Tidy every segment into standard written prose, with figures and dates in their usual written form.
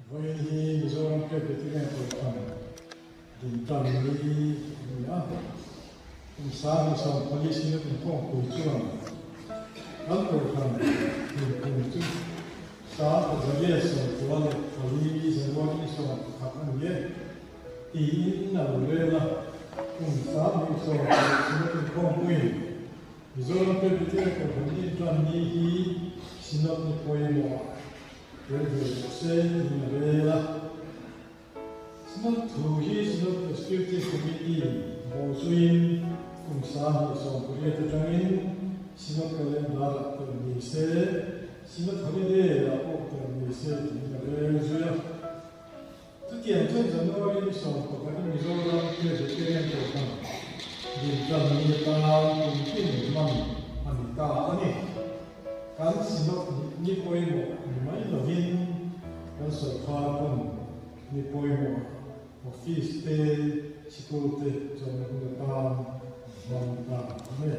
Vawiin hi Mizoram Presbyterian Kohhran din tan ni a ni a. Kum 2014 Synod inkhawmpui chuan kan Kohhran dinhmun chu 1994 January 11 a ni e tiin a lo rel a. Kum 2010 Synod inkhawmpuiin Mizoram Presbyterian Kohhran din tan ni hi Synod ni pawimawh tel ve rawh se tiin a rel a. Synod thu hi Synod Executive Committee bawhzuiin kum 2018 atangin Synod Calendar ah telh ni se, Synod Holiday ah pawh telh ni se tiin a rel zui a. Chutiang chuan January ni 11 in Mizoram Presbyterian Kohhran din tan ni atan kum tin hman a ni ta a ni. Kan Synod ni pawimawh ni mai lovin kan sawrkar pawn ni pawimawh office te, sikul te chawlhna hun atan an hmang ta a ni.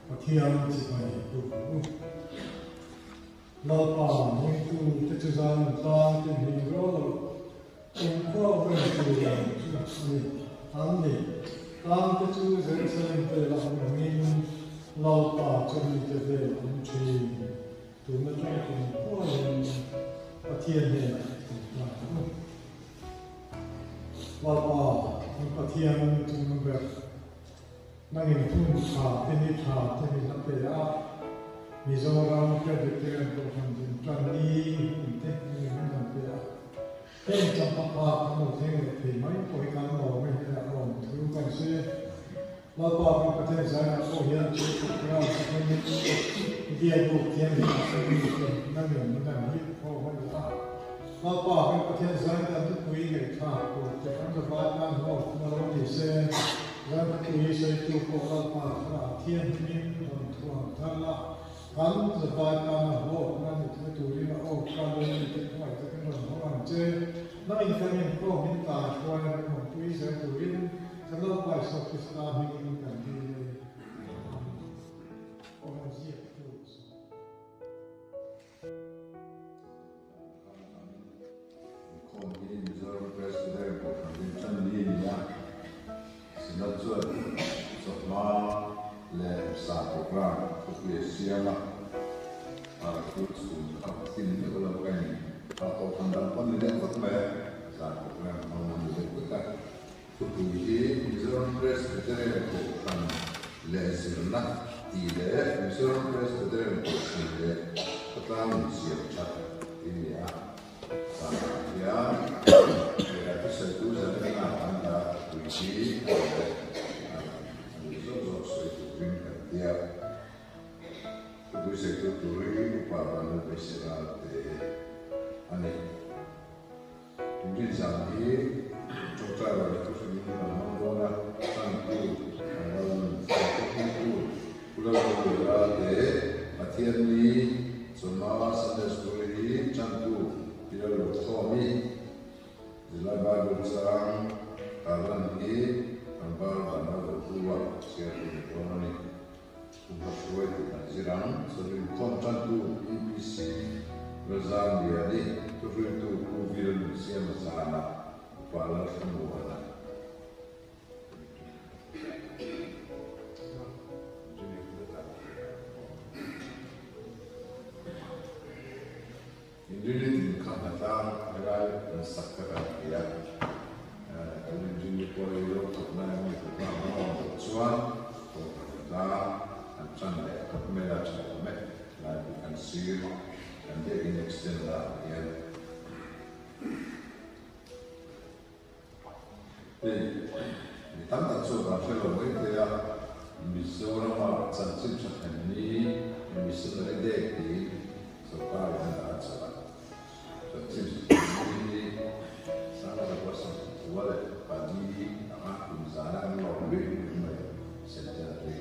Pathian chibai buk u. Lalpa ringtu te chu zan tlang te hming rual lo kumkhua reng tur ang chu a ni. An ni, tlang te chu Jerusalem vel a awm angin Lalpa chu mite vel a awm thin. Tun atang kumkhuain Pathian hnenah tawngtai ang u. Lalpa, kan Pathian chung ber, nangin hun tha te ni tha te min la pe a, Mizoram Presbyterian Kohhran din tan ni hun te nangin min han pe a. Heng champha phak kan lo thleng leh thei mai pawh hi kan lawm e hnenah lawm thu kan sawi e. Lalpa kan Pathian zainah pawh hian chu program chu hmangin biak buk thianghlim ah chuan mi te nangin min han hip khawm a ni a. Lalpa kan Pathian zain dan thupui ngaihthlak tur te kan zavai tan hlawk na lo ni se, zan thupui sawitu pawh Lalpa thlarau thianghlimin rawn thuam thar la, kan zavai tana hlawk na ni thei turin a aw kha lung mi te khawngaih takin rawn hawng ang che. Nangin kan inkhawm min kai hruai a min awmpui zel turin Kan Lalpa Isua Krista hmingin kan dil e. Amen. Aw rawn ziak tu sawi. Inkhawm hi Mizoram Presbyterian Kohhran din tan ni a ni a, Synod chuan chawhma leh hmsa program thupui a siam a, Chu chhun kha tin meuh lo ka ni. Kohhran dang pawh ni deuh vek mai a, zan program hmang a ni deuh vek a. Thupui hi Mizoram Presbyterian Kohhran leh Zirna tih leh Mizoram Presbyterian Kohhran leh Khawtlang Insiam That tih a ni a. Zanah hian lehkha thusawitu Zanina an dah thupui hi a ni leh a duh zawk zawk sawi turin kan ti a. Thupui sawitu tur hi Upa Vanlalbeisera te a ni. Inrinzam hi ṭawngṭai lo leh thuhrimin kan hmang dawn a, Tantu, kan ral te hmingtu, Pu Lalropuia te Pathian ni chawhma Sunday School hi Tantu Pi Lalrothawmi, Zirlai Bible chang tarlan hi tlangval Vanlalrohlua chhiar tur ni dawn a ni. Kumkha hruaitu kan zir ang. Sarin khawm tantu PPC Razam Liani, thuhruaitu Pu Vil Nunsiama zana Upa Lalthlamuana. Inrinni tin kha hnatlang helai an sak kha kan ti a, kan inrinni pawh ei lo thawkna emaw program a awm loh chuan kohhran hnatlang an tan leh khawp mai a, tha awm e, helai pawh kan sir kan biakin extend na ah hian. Hei, mi tam tak chuan kan hre lo mai thei a, Mizorama chanchin tha thlen ni Missionary Day tiin sorkarin a dah a chawlh a. Chanchin tha thlen ni hi 1994 anga kum zana an lawm luih luih mai centenary.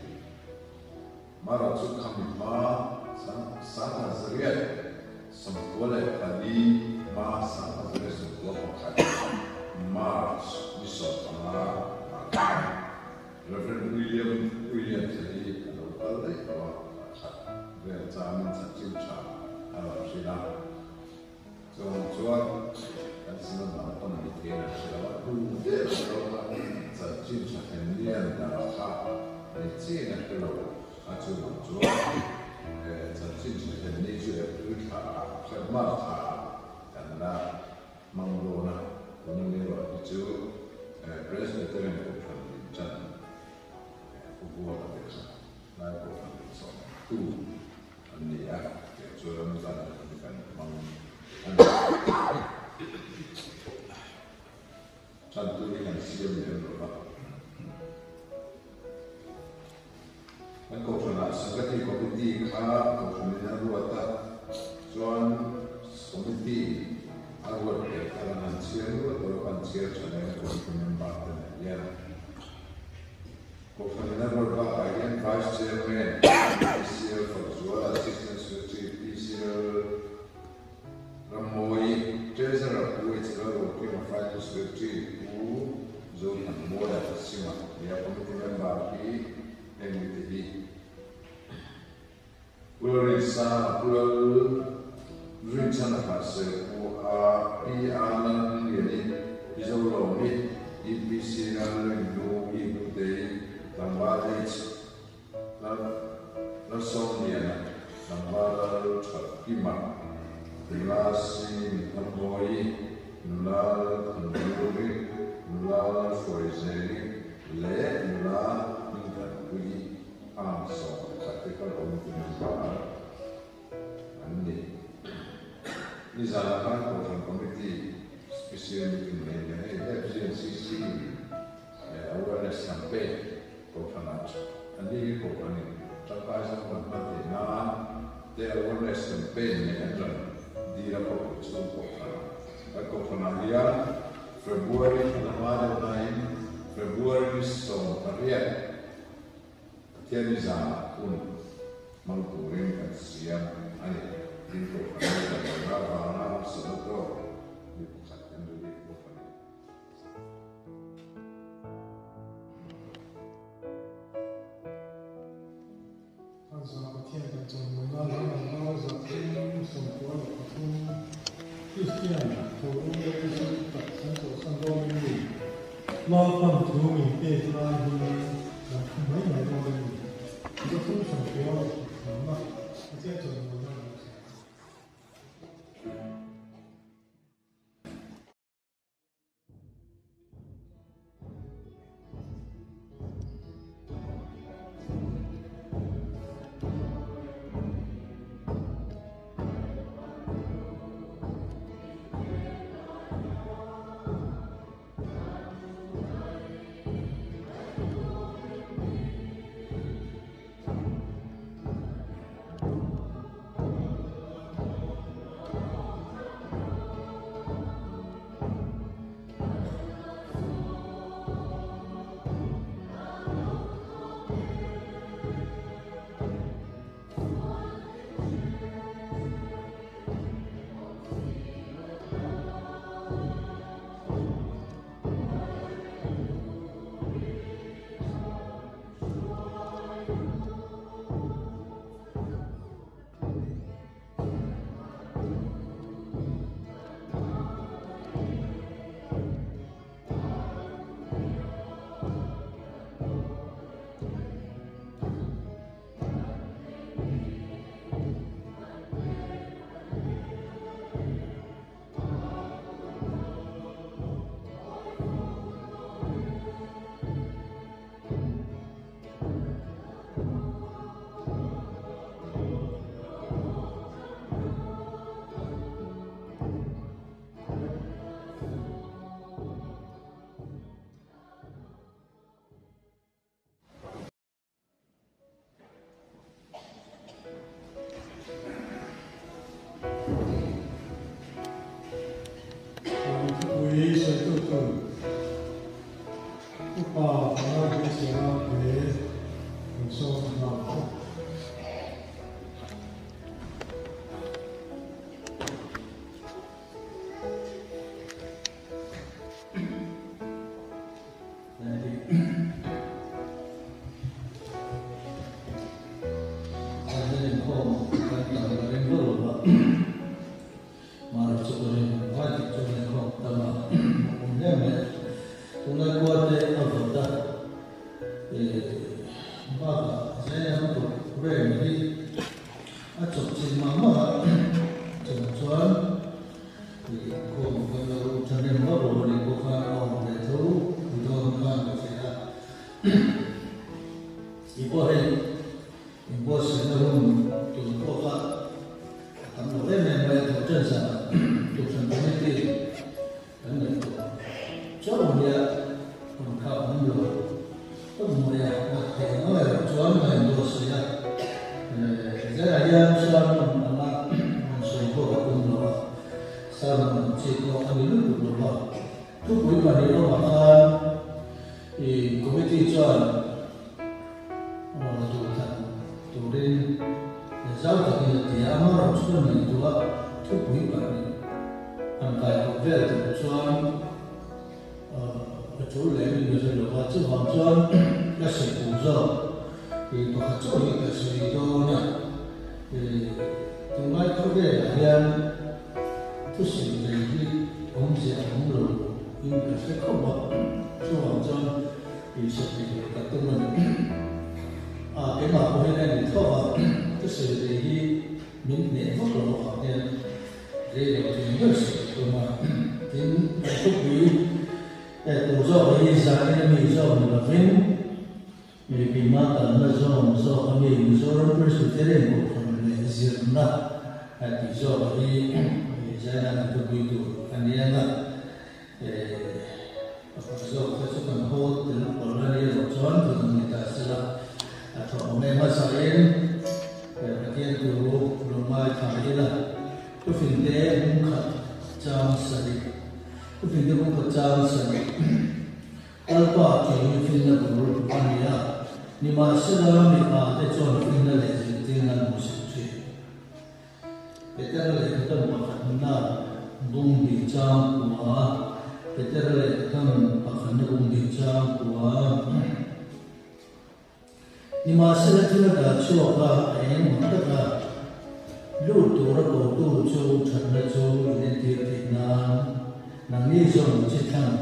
Mara chu khami hma 1994 hma 1991 March ni 15 ah khan Rev. William A chuvang chuan chanchin tha thlen ni chu April thla ah, March thla ah kan la hmang dawn a, tuna mi erawh hi chu Presbyterian Kohhran din tan Pu Buala te kha lai Kohhran din sawm tu an ni a, tiang chuan Ramzan hi kan hmang a ni. Chantu hi kan siam lem lo va. Kan Kohhranah Secretary Committee kha Kohhranin a ruat a, chuan Committee a ruat leh kha kan han chhiar luat lo a, kan chhiar tha leh a Committee member te nen hian. Kohhranin a ruat bakah hian Vice Chairman, PCL Fakzuala, Assistant Secretary, PCL Rammawi, Treasurer Pu H. Lalruatkima, Finance Secretary Pu Zothanmawia Singh-a nia Committee member hi heng mite hi Pu Lalrinsanga, Pu Lalrinchhana Kharse, Pu A Pi A Lalhmingliani, Pi Zolawmi, EPC Lalrinlu, I Hlutei, Tlangval H. Lalsawmliana, Tlangval Lalthatkima, Nula Si Mithambawi, Nula Lalthanluri, Nula Lalhruaizeli leh Nula Hmingthanpuii ang 11 te kal committee member an ni. Nizanah khan Kohhran Committee Special Meeting nei leh hei FGNCC Awareness campaign Kohhranah a ni hi Kohhranin tangkai zawng kan hman theih nan te awareness campaign nei an rawn dil a khawpui chhung Kohhranah. Kan Kohhranah hian February thla hma deuh nain February ni 18 Pathian ni zanah hun hmang turin kan siam a ni. Tin Kohhran hi kan lo avanga harsatna tawk mi pakhat kan relief bawk a ni. Khanzah Pathian kan chawnmawina lam ang a 343 Kristian tho rum leh Isua thutak kan chawhsan dawn em ni? Lalpan thu min pek lai hi kan thu mai mai dawn em ni? 393 Pathian chawnmawina lam ang. Thupui sawitu tur Upa Panga Beiseia te kan sawm nghal bawk. Kan inkhawm kan tam ka ring vak lo va, mahni chu ka ring vai tih chuan inkhawm tam a awm hle mai. Tunlai khua te a vawt a, bakah zai a hlu tawh. Programme hi a chawpchilh mah mah a, chuvang chuan inkhawm kan lo thahnem vak lo a nih pawh khan a awm ve tho ni dawn khan ka hria a. Tih pawh hei inbuatsaihna hun tur pawh kha a tam lo em em mai a, thawh ṭan zanah Kohhran Committee Kan ngaihtuah chauh nia hun kha awm lo tawp mai a, a theih ang erawh chuan ka inbuatsaih a, zaiah hian sermon anga rawn sawi pawh ka tum lo a, sermon ang chi pawh a ni lutuk lo va, thupui pahnih awmah khan i committee chuan duhthlan turin zau takin a ti a, amaherawhchu chu kan ngaihtuah thupui pahnih han kai kawp vel tur chuan a tul leh min hre lo va, chuvang chuan ka sawi tur zawk pakhat chauh hi ka sawi dawn a, tunlai khawvelah hian thusawi lei hi awmzia a awm lo in ka hre khawp a, chuvang chuan Insawi leh ka tum a ni. A, keimah pawh hian a ni tho a, ka sawi ve hi min hneh vak lo avang hian rei lo thing ber sawi ka tum a. Tin, kan thupui eh tur zawk hi zanin a mi zawk ni lovin keimah kalna zawng zawk a mi Mizoram Presbyterian Kohhran leh zirna tih zawk hi zaina kan thupui tur a ni ang a. Pakhat zawk te chu kan haw tel pawlh a nih loh chuan tun ang ni ta sela a thaw awm em hmasain Pathian thu lo ngaithla ila Thufinte hmungkhat chang sarih Thufinte hmungkhat chang sarih Lalpa tih hi finna bul a ni a, nimahsela mipa te chuan finna leh zirtirna an hmuhsak thin. Petera lehkhatam pakhatna bung hnih chang kua Petera lehkhatam pakhatna bung hnih chang kua Nimahsela thil a dah chhuak a, a eng mak taka lut tura kotu chu thatna chu in entir theih nan nangni zawng chi thlang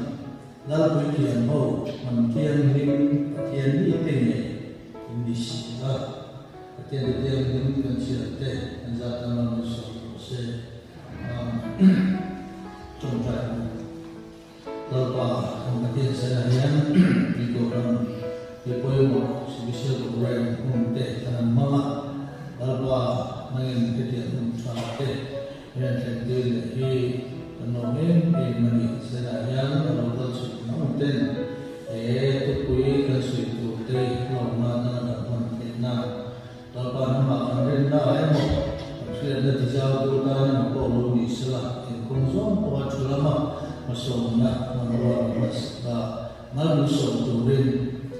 Lalpui thiam ho hnam thianghlim Pathian mite ngei in ni si a. Pathian te thianghlim kan chhiar te kan zat tan lam ni sawi rawh se. Amen. Tawngtai ang u. Lalpa kan Pathian saiah hian mi Kohhran mi pawimawh Special Program hun te kan an hmang a. Lalpa nangin hetiang hun tha te hian thlen tir leh hi kan lawm em em a ni. Saiah hian a lo kal chhuk ang ten he thupui kan sawi tur te hlawkna nana kan hman theih nan Lalpa hnamah kan rinna emaw kan hriatna tizau tur tan emaw pawh lo ni sela engkawng zawng pawha thu lama hmasawmna hmanrua min hmansak a, mal min sawm turin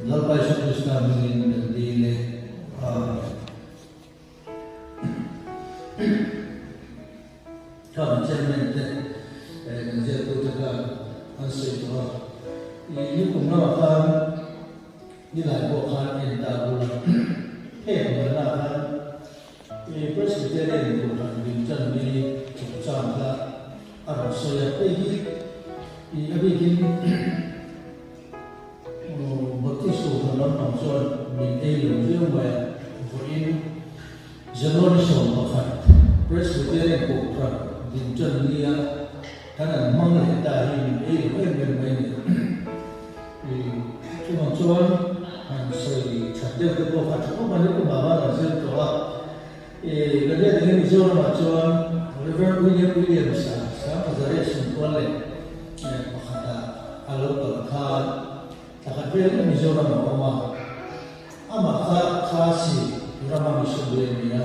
Lalpa Isua Krista hmingin kan dil e. Amen. Kha kan chairman te kan ziaktu te khan an sawi tawh a, i nikum lamah khan nilai pawh khan en ta bula heng hmalna khan i Presbyterian Kohhran Rinṭan ni chungchang kha a rawn sawi a, hei hi i a bikin Baptist Kohhran lampang chuan min ei lo viau mai a, vawiin January 11 Presbyterian Kohhran Dinṭan nia kan an hmang leh ta hi min ei lo em em mai a ni. Chuvang chuan han sawi that deuh te pawh kha tha khawp mai, nikum ah khan an zir tawh a. Ka hriat angin Mizoramah chuan Rev. William Williams-a Sangkazariah Sumkual leh pakhata a lo kal khan thla khat vel in Mizoram a awm a, amah kha Khasi rama missionary a ni a,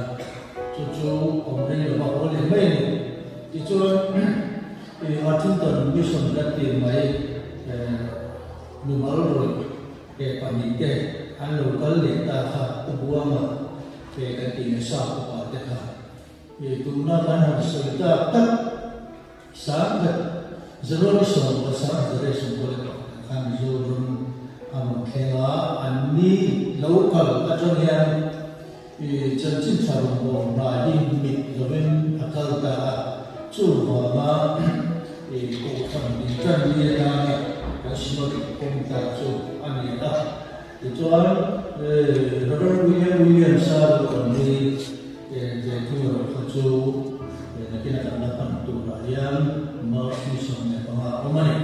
chu chu awm rei lova haw leh mai a ni. Tichuan Arthington Mission kan tih mai Numal rawih He pahnihte an lo kal leh ta kha Pu Buanga te kan tih nasa upa te kha i tuna kan han sawi tak tak sangkhat January 10 sangkhat leh pakhat khan Mizoram a rawn thleng a, an ni lo kal atang hian i chanchin tha rawn bawm hna hi mit lovin a kal ta a, chuvanga i kohhran intan ni atana kan synod pawm ta chu a ni a. Tichuan Rev. William Williams-a duh ang hi ve thung erawh kha chu nakin a kan la hman turah hian March ni 15 a awm a ni.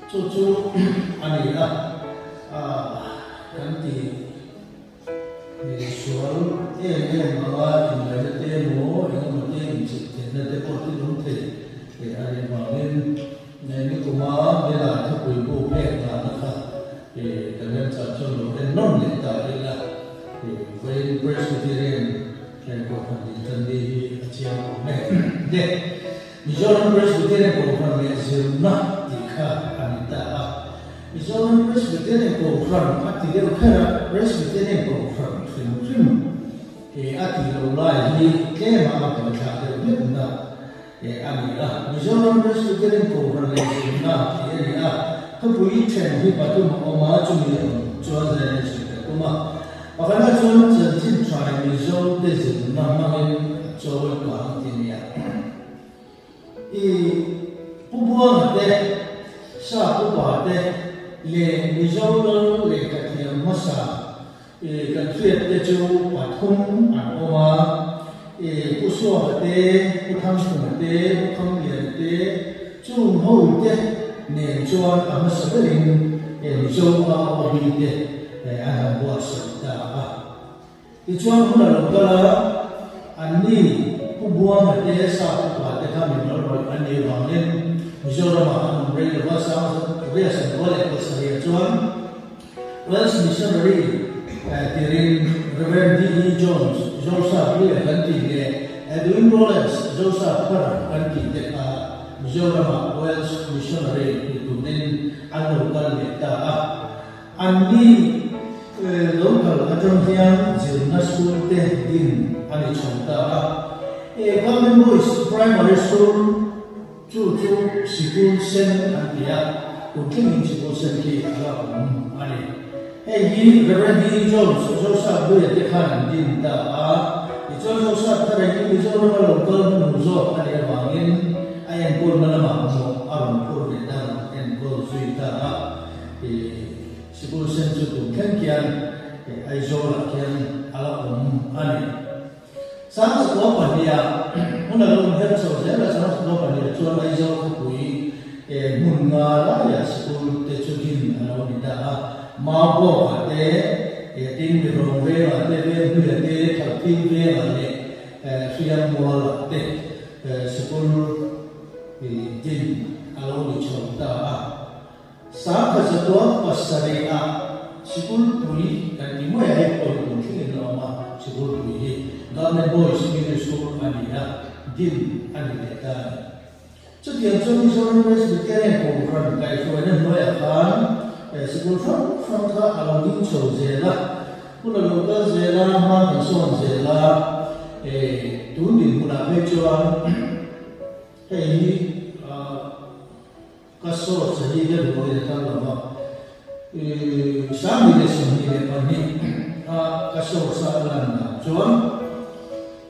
Chu chu a ni a, kan ti sual em em anga inlaina te emaw engemaw te inchilh theihna te pawh thil awm thei a nih vangin nikuma Nilai thupui bu phek nghahna kha kan remchah chuan lo en nawm leh ta ila vawiin Presbyterian Kohhran din tan ni hi a chiang awm e. Mizoram Presbyterian Kohhran leh zirna tih kha a ni ta a. Mizoram Presbyterian Kohhran a ti deuh kher a, Presbyterian Kohhran hrim hrim he a tih loh lai hi tlema a buaithla deuh hlekna a ni a. Mizoram Presbyterian Kohhran leh zirna tih a ni a, thupui then hi pathum a awm a, chumi ang chuan zai an zir ka tum a. Pakhatah chuan chanchin tha Mizo te zirna hmangin a chawi kang ti a nia. I Pu Buanga te, Sa Pu Pa te leh Mizo lal lehkhathiam hmasa i kan hriat te chu pathum an awm a. I Pu Suaka te, Pu Thangkhuma te, Pu Khamliana te chung ho te nen chuan a hmasa berin Mizo AOB te an han buatsaih ta a. Tichuan hun a lo kal a, anni Pu Buanga te, Sa Pupa te kha mi mal rawih an nih avangin Mizoramah an awm rei lo va, Sangria Sankhua leh Pasarih chuan Welsh Missionary tirin Rev. D. E. Jones, Joseph Ria kan tih leh Edwin Rowlands, Joseph Thar kan tih te kha Mizoramah Welsh Missionary ni turin an lo kal leh ta a. Anni local atang hian zirna school te din a ni chho ta a. Government Boys Primary School chu chu sikul sen an ti a, kum thlengin sikul sen khi a la awm a ni. Hei hi Rev. D. Jones, Joseph Buia te khan an din ta a, tichuan Joseph thar hi Mizorama local hmunung zawk a nih avangin a enkawlna lamah mawh a rawn phur ve ta, a rawn enkawl zui ta a. I sikul sen chu tum thleng khian Aizawlah khian a la awm a ni. Sangchukua pahniha hmun a lo inher chho zel a, Sangchukua pahniha chuan Aizawl khawpui hmun nga laiah sikul te chu din a lo ni ta a. Maubawkah te, tin Mirawng vengah te, Venghnuia te, Thalphing vengah leh Hriangmualah te sikul din a lo ni chho ta a. Sangha zatuah pasarih ah sikulpui kan ti mai a, hei pawh hi kum thlengin a awm a, sikulpui hi Government Boys Middle School a ni a, din a ni leh ta a ni. Chutiang chuan Mizoram Presbyterian Kohhran kaihhruaina hnuaiah khan sikul hrang hrang kha a lo ding chho zel a, hun a lo kal zel a, hma kan sawn zel a, tun dinhmunah phei chuan hei hi Ka source hi ka duh in a kal lo va, 2022 a ka source a lan dan chuan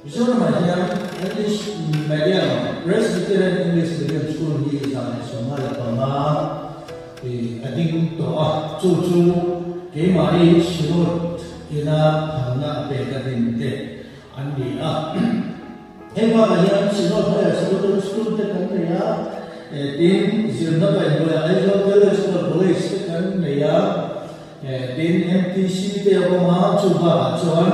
Mizoramah hian English Medium, Presbyterian English Medium School hi 155 a ding tawh a, chu chu keimahni Synod ina phalna a pek a din te an ni a. Hei bakah hian Synod Higher Secondary School te kan nei a, tin zirna kaihhnuaiah Aizawl Theological College te kan nei a, tin MTC te a awm a, chu bakah chuan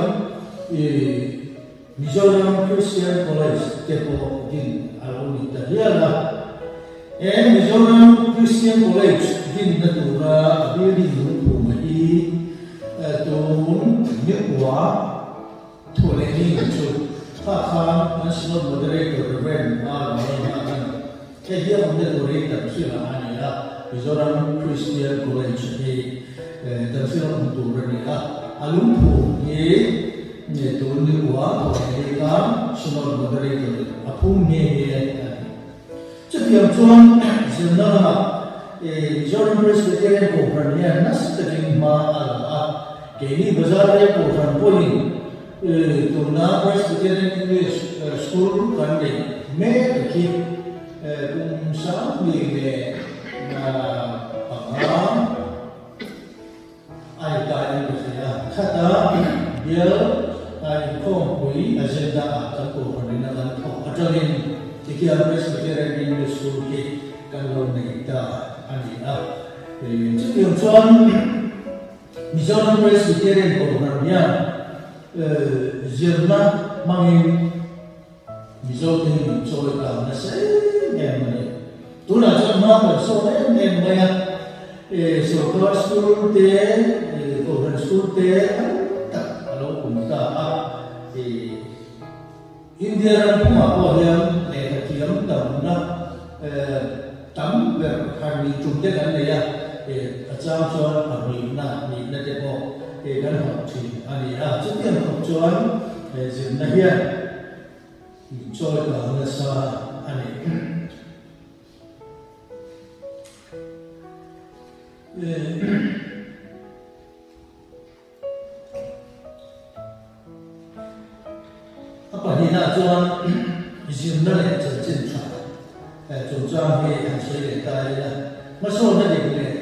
Mizoram Christian College te pawh din a lo ni ta hial a. He Mizoram Christian College dinna tura a building lungphuma hi tun nikua, Thu leh ni chu kha khan an Synod Moderator Rev. A Lalna a ni. Hei hi a awmna tur hi Tanhril-ah a ni a, Mizoram Christian College hi Tanhril-a awm tur a ni a. A lungphum hi tun ni kua thaw leh ni khan Synod Moderator in a phum nghe nghe a ni. Chutiang chuan zirna lamah Mizoram Presbyterian Kohhran hian nasa takin hma a la a, keini Bazar Veng Kohhran pawhin tuna Presbyterian English School kan neih mek khi kum 2005. A na ah kan kohhran in a kan thawk atangin tikhian Presbyterian English School khi kan lo nei ta a ni a. Chutiang chuan Mizoram Presbyterian kohhran hian zirna hmangin Mizote hi min chawi kang nasa em em a ni. Tunah chuan hma kan sawn em em mai a, sorkar school te, kohhran school te tam tak a lo awm ta a. India ram pumah pawh hian lehkha thiam tamna tam ber han nih tum te kan nei a, a chang chuan pahnihna nihna te pawh kan hauh thin a ni a. Chutiang khawp chuan zirna hian min chawi kang nasa a ni. A pahnihna chuan zirna leh chanchin tha chungchang hi han sawi leh ta ila, hmasawnna dik leh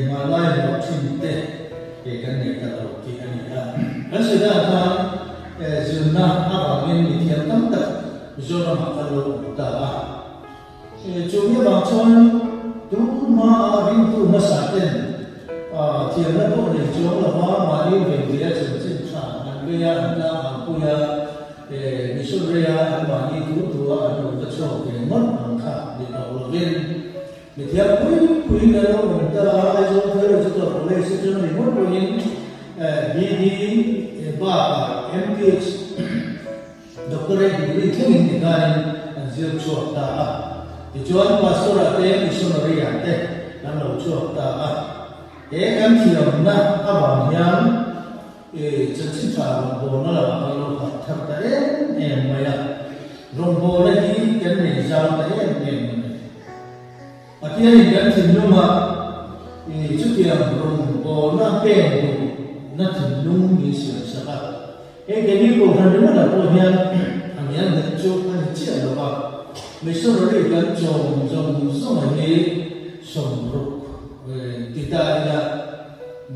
hmanlai hlawh thin te kan nei ta lo tih a ni a. Kan sawi danah khan zirna avangin mithiam tam tak Mizoramah kan lo awm ta a. Chu mi avang chuan tunhmaa ringtu hmasa ten thiamna pawh nei chuang lova mahni venvia chanchin tha an vei a, an tlang ang pui a, mission reia an mahni thu thua an lo va chhuak ve ngawt ang kha ni tawh lovin mithiam pui pui kan lo awm ta a, Aizawl Theological College atang ringawt pawhin BD bakah MPH Doctorate degree thlengin ti khanin an zir chhuak ta a. Tichuan Pastor-ah te Missionary-ah te kan lo chhuak ta a. He kan thiamna avang hian chanchin tha rawngbawlna lamah kan lo harh thar ta em em mai a. Rawngbawlna hi kan nei zau ta em em a ni. Pathianin kan thinlungah chutiang rawngbawlna pek duhna thinlung min siamsak a. Hei keini Kohhran ringawtah pawh hian a ngial nghet chu a ni chiah lo va, missionary kan chawm zawng zawnga hi 60 ti ta ila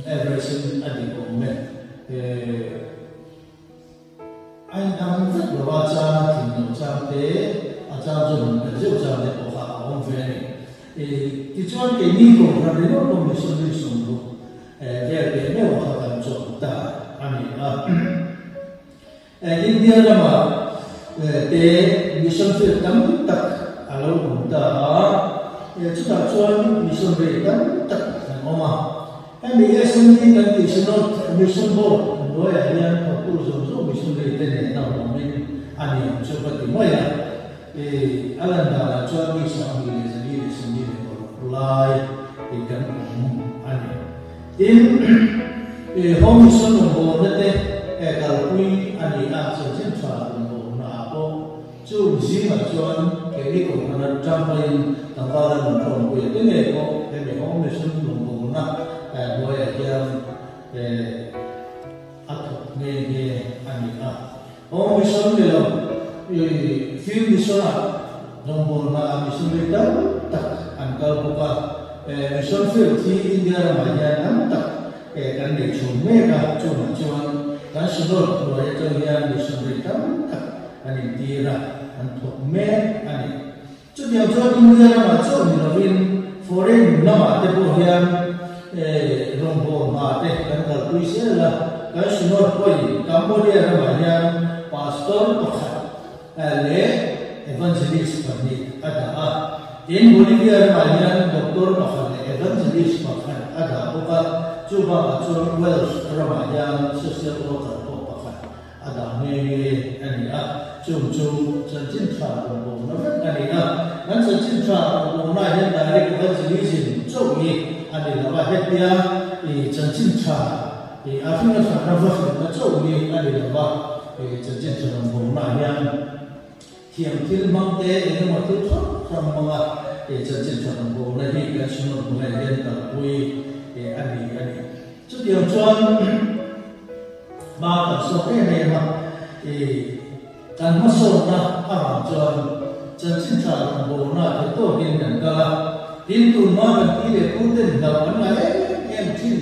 average in a dik awm e. A inang vek lo a, chang a thin loh chang te, a chang chu han pel zeuh chang te pawh kha a awm ve a ni. Tichuan keini Kohhran ringawt pawh missionary 60 Vel teh meuh kha kan chawm ta a ni a. India ramah te mission field tam tak a lo awm ta a, chutah chuan mission rei tam tak an awm a. Hemi SMB kan tih Synod Mission Board hnuaiah hian thawktu zawng zawng mission rei te nen a awmin a ni ang chu ka ti mai a. A lan danah chuan mi 1446 lai kan awm a ni. Tin, Home Mission rawngbawlna te kalpui a ni a, chanchin tha rawngbawlna ah pawh chung zingah chuan keini kohhran atangin tlangvala nun tawngpuia te ngei pawh hemi Home Mission rawngbawlna hnuaiah hian a thawk nghe nghe a ni a. Home Mission ni lo, Field Mission ah rawngbawlna ah missionary tam tak an kal bawk a. Mission field hi India ramah hian tam tak kan nei chho mek a, chungah chuan kan Synod hnuai atang hian missionary tam tak an intir a, an thawk mek a ni. Chutiang chuan India ramah chauh ni lovin foreign lamah te pawh hian rawngbawm hna te kan kalpui zel a, kan Synod pawhin Cambodia ramah hian pastor pakhat leh evangelist pahnih a dah a, tin Bolivia ramah hian doctor pakhat leh evangelist pakhat a dah bawk a, chu bakah chuan Wales ramah hian social worker pawh pakhat A dah nghe nghe a ni a, chung chu chanchin tha rawngbawlna vek a ni a. Kan chanchin tha rawngbawlnaah hian direct evangelism chauh hi a ni lo a, hetia i chanchin tha i a hringa hrana va hrilhna chauh hi a ni lo a, i chanchin tha rawngbawlnaah hian thiam thil hmang te eng emaw thil hrang hrang hmanga i chanchin tha rawngbawlna hi kan Synod hnuaiah hian kalpui a ni a ni. Chutiang chuan Hma kan sawk em em a, i kan hmasawnna avang chuan chanchin tha rawngbawlna theih tawkin kan kal a, tin tunhma kan pi leh pu ten hlauh an la em em thin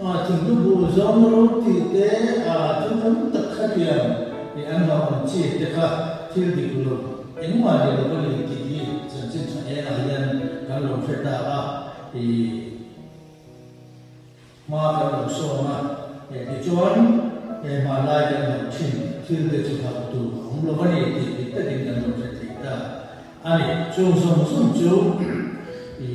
a, thingtu bu zawng ro tih te a thil tam tak kha tiang an hlauh ang chi te kha thil dik lo engmah ni lo a ni tih hi chanchin tha engah hian kan lo hre ta a. Hma kan lo sawm a, tichuan hmanlai kan lo thin thil te chu hlauh tur a awm lo a ni tih dik takin kan lo hre thei ta a ni. Chung zawng zawng chu i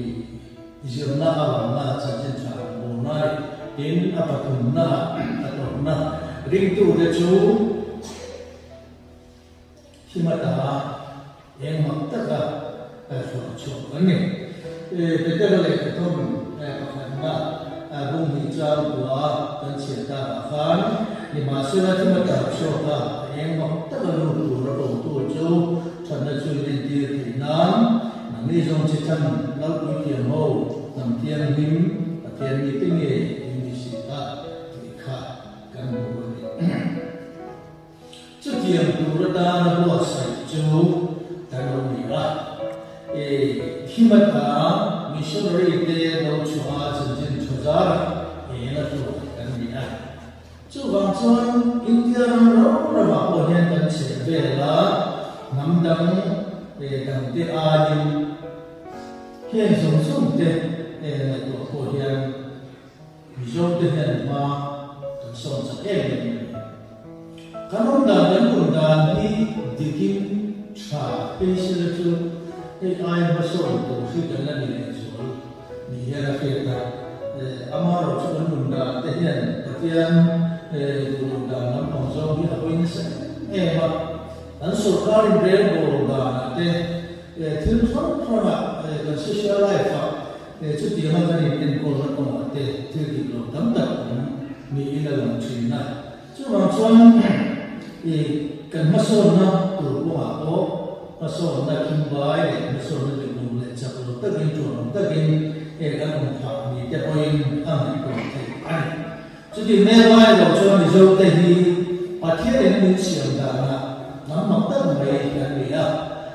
zirna avanga chanchin tha ang bawlna a ni. Tin, a pathumna a tawpna ringtute chu Himata eng mak taka hruai chhuak an ni. Petera leh Pathum pakhatna bung hnih chang kua kan chhiat takah khan nimahsela Himata chhuaka eng mak taka lut tura kotu chu thatna chu in entir theih nan nangni zawng chi than Lalpui thiam ho hnam thianghlim Pathian mite nge in ni si a tih kha kan hmu a ni. Chutiang tur atana buatsaih chu kan lo ni a. I Himata missionary te lo chhuah a chanchin tha zar eng a hluah kan ni a. Chuvang chuan India ram ro ramah pawh hian kan chheh vel a, hnam dang dang te aiin heng zawng zawng te ngaihtuah pawh hian Mizo te hian hma kan sawn chak em em a ni. Kan awm dan kan nun dan hi dikin tha phei sela chu hei aia hmasawn tur hi kan la ni leh zual ni hian a hriat a. Amaherawh chu kan nun dan te hian Pathian duhloh dan lampang zawng hi a hawi nasa em em a. Kan sorkar inrelbawl danah te thil hrang hrangah kan social life-ah Chutianga kan inenkawlna kawngah te thil dik lo tam tak awm niin a lang thin a. Chuvang chuan i kan hmasawnna tur kawngah pawh hmasawnna khingbai leh hmasawnna dik lo leh chak lo takin tuan awm takin he kan awm phah ni te pawhin a ngaihtuah theih a ni. Chuti hmel lai lo chuan Mizote hi Pathianin a min siam danah hnam mak tak mai kan ni a.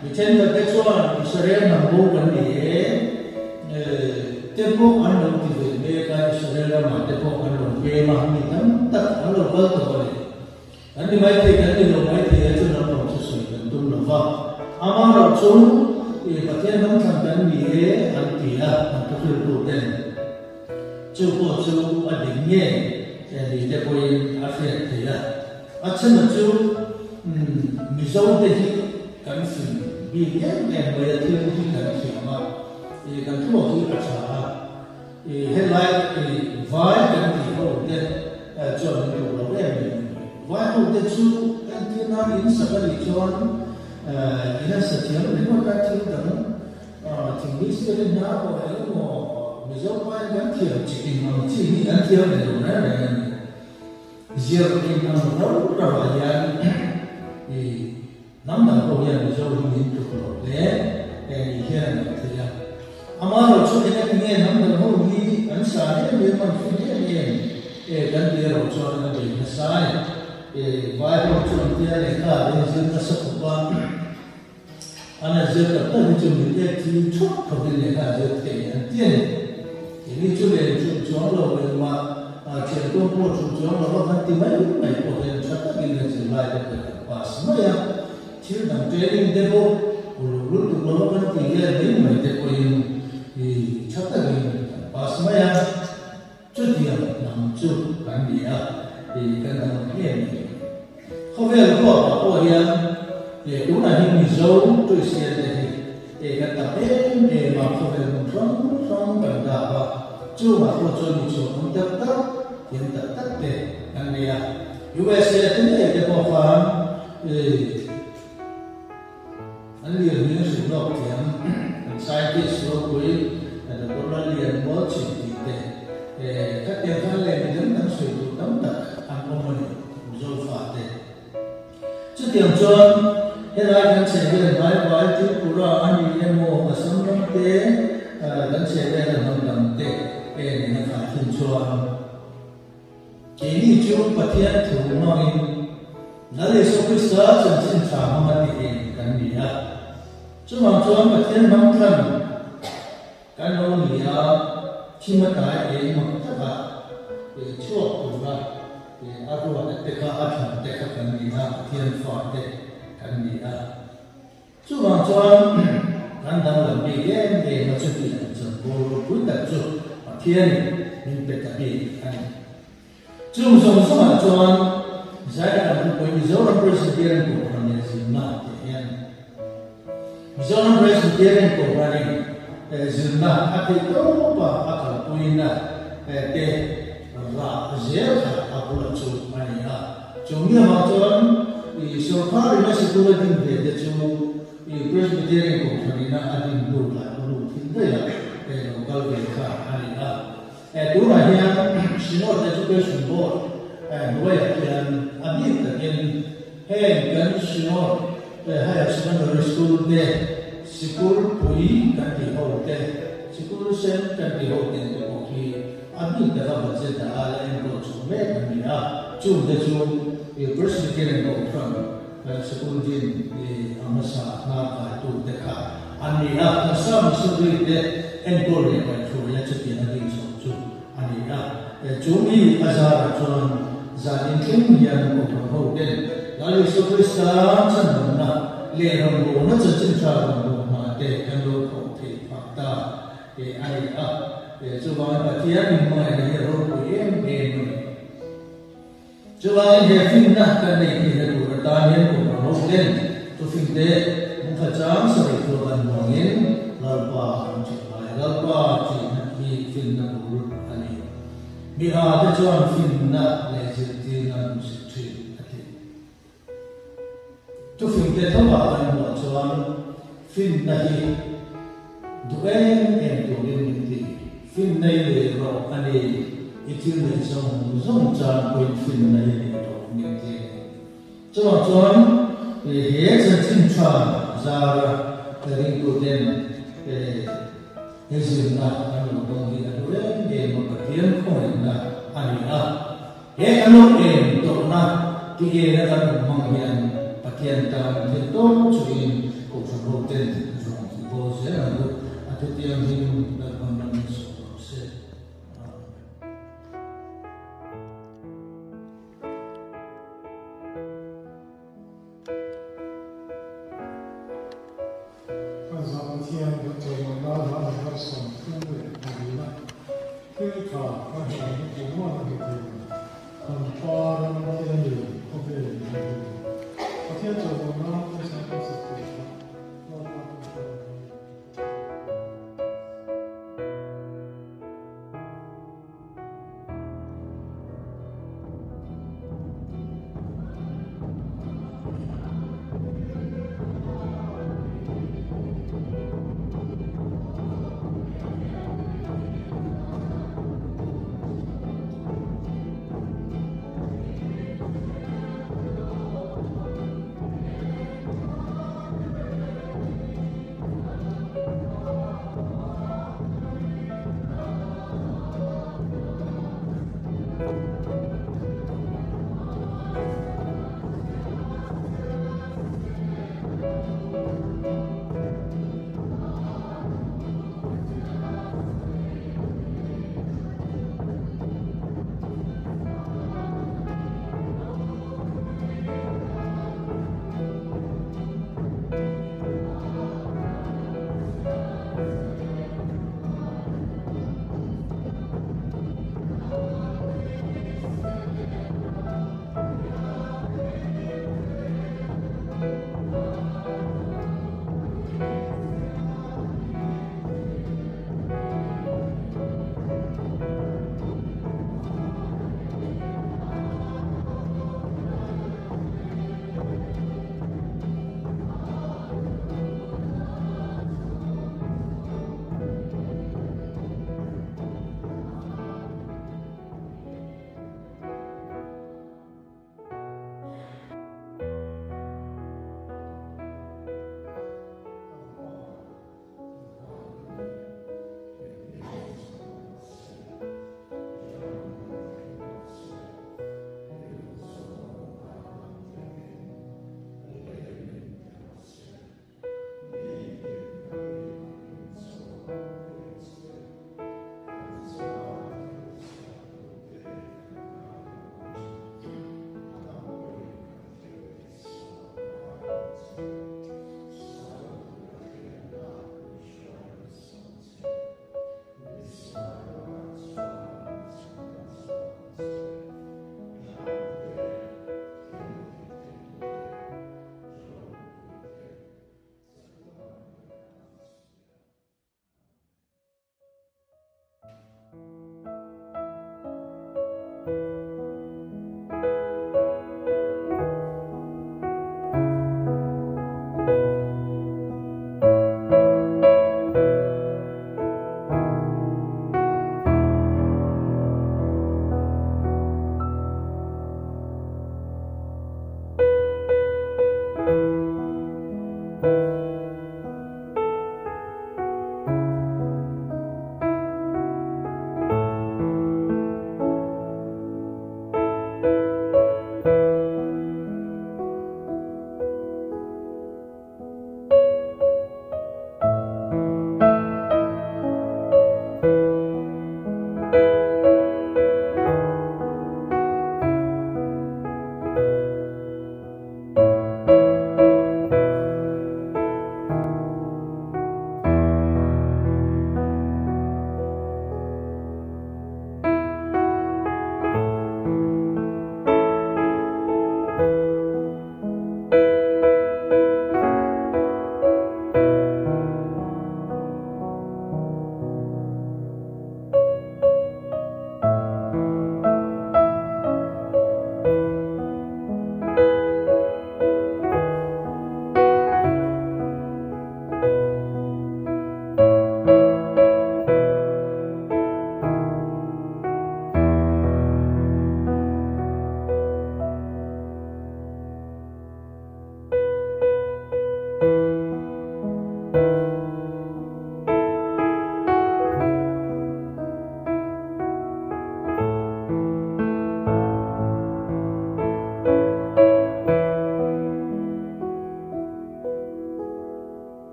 Mi thenkhatte chuan Israel hnam bo kan ni e, te pawh an lo ti ve mek a, Israel ramah te pawh an rawn pem a, mi tam tak an lo kal tawh a ni. Kan ni maithei, kan ni lo maithei a, chu naupang chu sawi kan tum lo va. Amaherawh chu Pathian hnam thlan kan ni e an ti a, an thuhriltu ten. Chu pawh chu a dik nge ni te pawhin a hriat theih a. A chhana chu Mizo te hi kan fing bik em em mai a, thil hi kan thiam a, kan thluak hi a tha a, helai vai kan tih ho te chuan min duh lo em em a ni. Vai ho te chu entir nan in sak a nih chuan in a sa thiam ringawt a, thil dang Thingpui sial in hna pawh eng emaw Mizo pain kan thiam chi eng ang chi hi an thiam ve lo reng reng a ni. Ziak eng ang rau rauah hian i hnam dang pawh hian Mizo hi min tluk lo hle e ni hian an ngaih theih a. Amaherawh chu eng eng nge hnam dang ho hi an sa em em an fin em em e kan ti erawh chuan an bei nasa a ni. E vai ho chu an tia lehkha an zir nasa khawp a. An a zir tak tak hi chu mi te thi thup khawpin lehkha a zir thei an ti a ni. Keini chu len thup chuang lo engmah thian kawng pawh thup chuang lo va kan ti mai mai pawh hian tha takin kan zir lai te pawh kan pass mai a. Thil dang training te pawh uluk lutuk lo va kan ti vel mai mai te pawhin i tha takin kan pass mai a. Chutiang hnam chu kan ni a, i kan danglam em em. Khawvel huapah pawh hian tunah hi Mizo Kristian te hi kan tam em em a, khawvel hmun hrang hrang kan dak a, chungah pawh chuan mi chhuanawm tak tak, thiam tak tak te kan nei a. USA te ngei te pawh khan an lirhming hrilh lawk thiam, an scientist ropui Doctor Lallian Mualchhin tih te, khatiang khan leh midang dang sawi tur tam tak an awm a ni, Mizo fate. Chutiang chuan helai kan chheh vel hnai vai Tripura a ni emaw Assam ram te kan chheh vel a hnam dang te en in a khai thin chuan, Keini chu Pathian thu hmangin Lal Isua Krista chanchin tha hmanga tih kan ni a. Chuvang chuan Pathian hmang thlan kan lo ni a, thim a tai eng mak takah chhuak tura. A ruat te kha a thlan te kha kan ni a, Pathian fa te kan ni a. Chuvang chuan kan danglam bik em em a chuti ang chanvo ropui tak chu Pathianin min pe ta bik a ni. Chung zawng zawngah chuan Zaia kan thupui Mizoram Presbyterian Kohhran leh Zirna tih hian Mizoram Presbyterian Kohhranin zirna a theih tawp a a kalpuina te rah zel kha a bulah chu a ni a. Chung mi avang chuan sorkar ina sikul a din ve te chu Presbyterian Kohhranina a din hnu tlai ulu thil daih a lo kal ve kha a ni a. Tunah hian Synod Education Board hnuaiah hian a bik takin heng kan Synod Higher Secondary School te, sikul pui kan tih ho te, sikul sen kan tih ho ten te pawh hi a bik taka budget a la enkawl chho mek an ni a. Chungte chu Presbyterian Kohhran sikul din a hmasa hnar kaitu te kha an ni a, kan sa missionary te enkawl leh kaihhruaia chutiang a ding chho chu a ni a. Chu mi a zarah chuan zan inthleng hian Kohhran ho ten Lal Isua Krista chhanhawmna leh rawngbawlna chanchin tha rawngbawlh hna te kan lo thawh theih phah ta a ni a. Chuvangin Pathian min hmangaihna hi a ropui em em a ni. Chuvangin he finna kan nei theihna tur atan hian Kohhran ho ten thufingte mukha chang sarih tur kan hmuangin Lalpa an ṭih ngai. Lalpa ṭihna hi finna bul a ni. Mi ha te chuan finna leh zirtirna an hmusit ṭhin a ti. Thufingte thawkah kan hmuh chuan finna hi duh em em turin min ti. Finna i nei rawh a ni, i thil neih zawng zawng chan pawhin finna i nei rawh min ti a ni. Chuvang chuan he chanchin tha zara ringtuten he zirna an lo dawng hi a hlu em em a, Pathian khawngaihna a ni a. He kan lo en tawhna ti ena kan awm hmang hian Pathian tan thil tawp chuin Kohhran ho ten zawng ti bawl zel ang u. A thutiang him Lalpan ram in sawi.